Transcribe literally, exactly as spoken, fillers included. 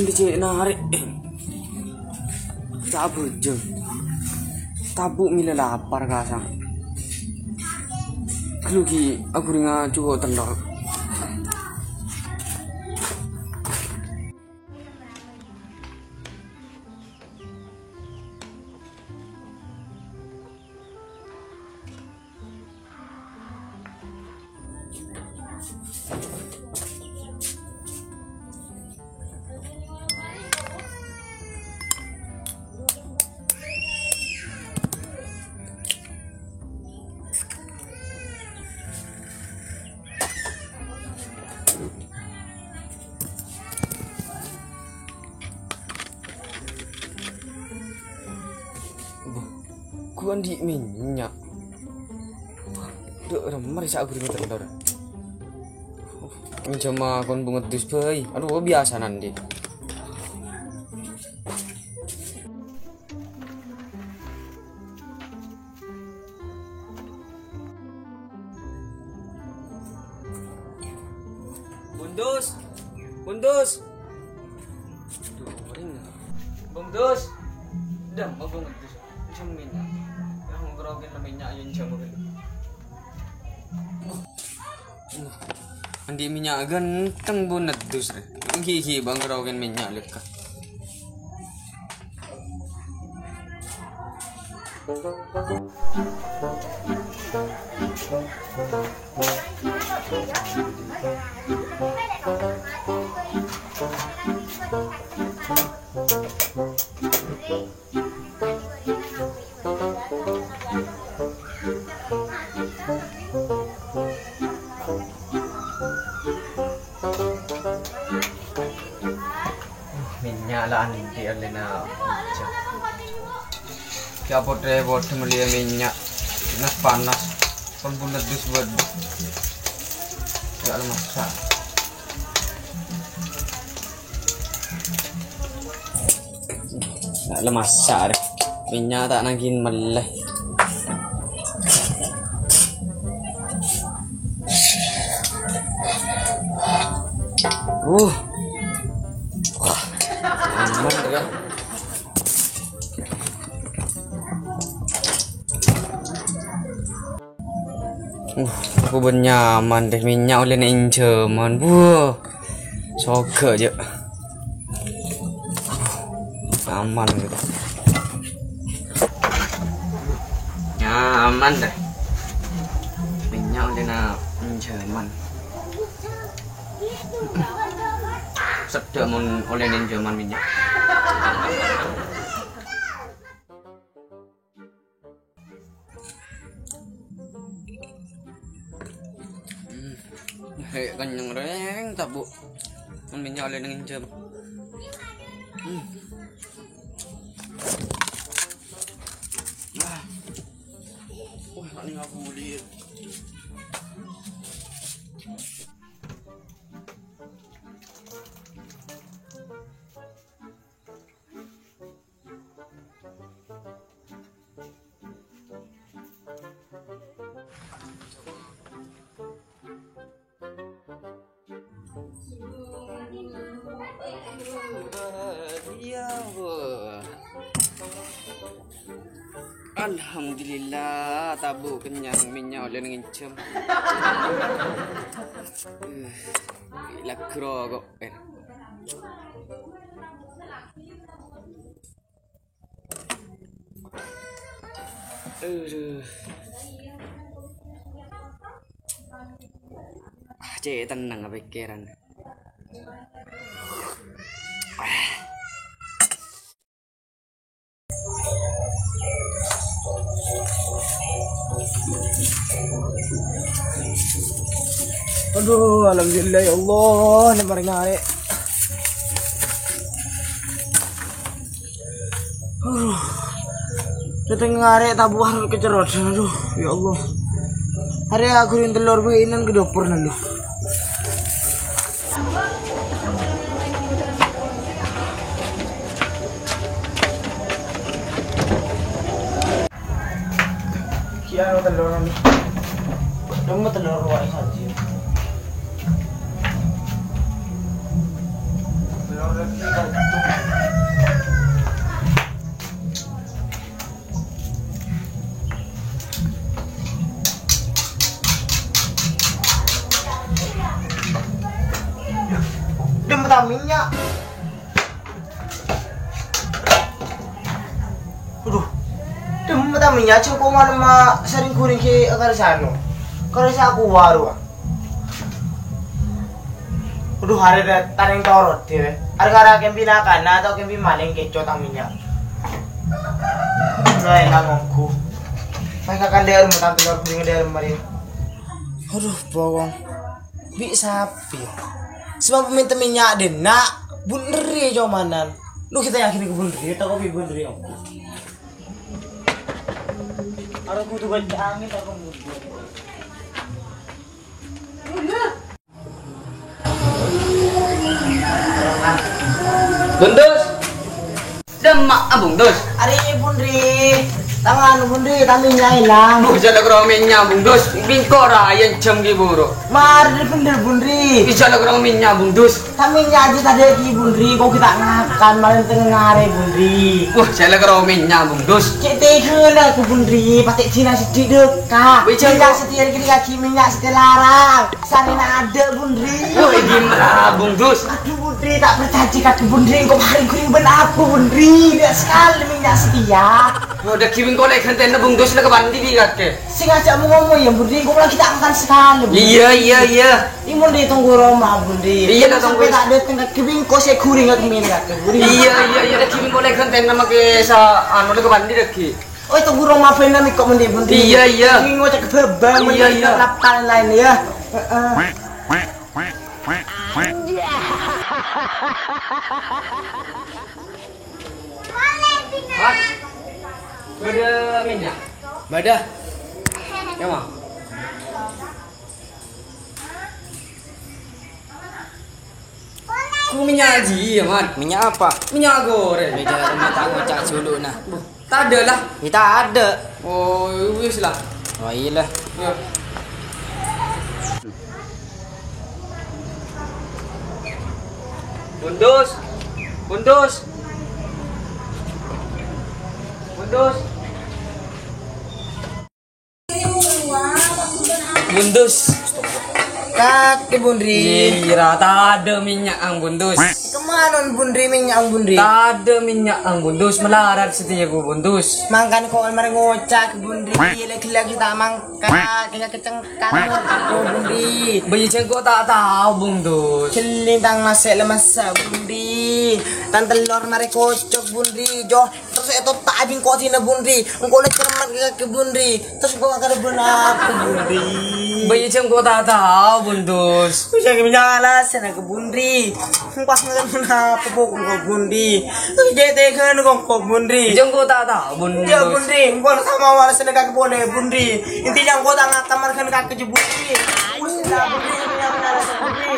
Cè' narè'. Ca' abhâjâng. Tabu' mèlè lapar, kasang. Ghâllu ghi' aghâringnga juko' tellor. Ghu andi' mènnya'. Dhu, remmer sa' aghâringnga tellor. Ngènjhâma kon bhungèddus bhâi. Adu, biyasana andi'. Bungkus. Bungkus. Aduh, orèng. Bungkus. Dam, mau bungkus. Jam mènnya'. Yang ngerokin mènnya' yang jam. Andi' mènnya' ghântheng bhungèddus. Ghi-ghi bang ngerokin mènnya' lekka. Mènnya' la andi' ollèna ojhân. Ka' potè bâdâ mellèya mènnya'. Nas panas. Pon bhungèddus bâdâ. Ghi' la massa'. Ghi' la massa' rè. Mènnya' ta' nangghin mellè. Uh. Wah. Aman, ya. Uh, aku bân nyaman deh, mènnya' ollèna ènjhâman. Wah, soghâ jâ'. Aman gitu. Nyaman deh. Mènnya' ollèna ènjhâman. Seddhâ mon ollèna ènjhâman mènnya'. Hmm. He, kenyang rèng, tabu'. Mènnya' ollèna ènjhâm. Hmm. Wah. Wah, tak ninggal kulit. Iya, wah. Alhamdulillah, tabu' kenyang, mènnya' ollèna ènjhâm. Eh, lagghâ roko', eh. Aduh. Ah, cè' tenang pèkkèran. Ah. Aduh, alhamdulillah, ya Allah, nè marèng arè. Aduh. Dâteng arè tabu' harus kecerot. Aduh, ya Allah. Arè aku rin telor bhâi nan ke dapur nan, duh. Kian telor nan. Dong telor wae saja. Telor Dem ta' mènnya'. Adhu. Dem ta' mènnya' jhâ' ko' malem ma' sarèng-ghuring ghi' akarèsano. Karèsa aku waru. Adhu, arè dâ-, tanèng torot dhiyâ. Arè-arè kèng pinakana atau kèng malèng kèco ta' mènnya'. Laèn ta' ngongghu. Pas kakan dâlem tampil ghuring dâlem marè. Adhu, bhungong. Bi' sapè? Sè mampu mènta mènnya' dhinna', Bu Ndri comanan. Lu kita yakin ke Bu Ndri, tako' bi' Bu Ndri, om. Aro kudu baca angin, tako' Bu Ndri. Bung Dus. Dâmma'a, Bung Dus? Arè, Bu Ndri. Tangan, Bu Ndri, ta' mènnya' èlang. Bung, jhâ' la karo mènnya', Bung Dus. Bingko ra, yèn jhâm ghi' buru. Marè bhendher, Bu Ndri. Jhâ' la karo mènnya', Bung Dus. Ta' mènnya' jiyâ tadâ' ghi', Bu Ndri. Ko' ghi' ta' ngakan, malem tengnga arè, Bu Ndri. Wah, jhâ' la karo mènnya', Bung Dus. Cè' tèghâna, Bu Ndri. Patè' jina sedhi dâ', Ka'. Wih, jhâ' mènnya' ko' satèya ghi' mènnya' satèya larang. Sarèna adâ', Bu Ndri. Woi, dimma, Bung Dus? Adhu, Bu Ndri, ta' parcajâ kakè, Bu Ndri. Engko' marè ghuring bân apa, Bu Ndri? Dâ' sakalè mènnya' satèya. Oh, dâggi' bingko lè ghântèna, Bung Dus, la kabândi bi' kakè? Sè ngajhâk mo-ngomo, yâ, Bu Ndri. Engko' lagi ta' ngakan sakalè, Bu Ndri. Iyâ, iyâ, iyâ. Iyâ, mon dâ' tonggu roma, Bu Ndri. Iyâ, la tonggu. Sampè' ta' dâteng kakè bingko sè ghuring kakè mènnya' kakè, Bu Ndri. Iyâ, iyâ, iyâ. Dâggi' bingko lè ghântèna makè sa-, anu, la kabândi dâggi'. Oh, itu guru mafena miko mending-mending. Iya, iya. Ini ngocak baba, iya, iya. Lapal lain ya. Heeh. Mat, bâdâ mènnya'? Bâdâ. Ya, Mak. Ku mènnya' jiyâ, Mat. Mènnya' apa? Mènnya' gorèng. Bâdâ remma ta' ngoca' julu, nah. Buh, tadâ' la. Yâ, tadâ'. Oh, wis la. Oh, iyâ la. Yâ. Bundus. Bundus. Bundus. Bundus. Kakè, Bundri. Iyâ, tadâ' mènnya'na, Bundus. Kemmanon, Bundri, mènnya'na, Bundri? Tadâ' mènnya'na, Bundus. Malarat satèya, Bundus. Mangkana ko' marè ngoca', Bundri. Lagi-lagi ta' mangkat, kènga kecengkak, Bundri. Bâjâ jhâ' engko' ta' tao, Bundus. Jhelling tang masè' lemessa, Bundri. Tang tellor marè kocok, Bundri. Joh. Terros ètotta' bi' engko' dinna, Bundri. Engko' la cermet ka kakè, Bundri. Terros engko' ngakana bân apa, Bundri? Bâjâ jhâ' engko' ta' tao, Bundus. Bâjâ jhâ' nyala sèna ka Bundri. Engko' pas ngakana bân apa pokok engko', Bundri. Jhâ' tegana engko', Bundri. Jhâ' engko' ta' tao, Bundus. Yâ, Bundri. Engko' la sama wala sèna kakè polè, Bundri. Intinya engko' ta' ngakana marghâna kakè jiyâ, Bundri. Bundri, Bundri.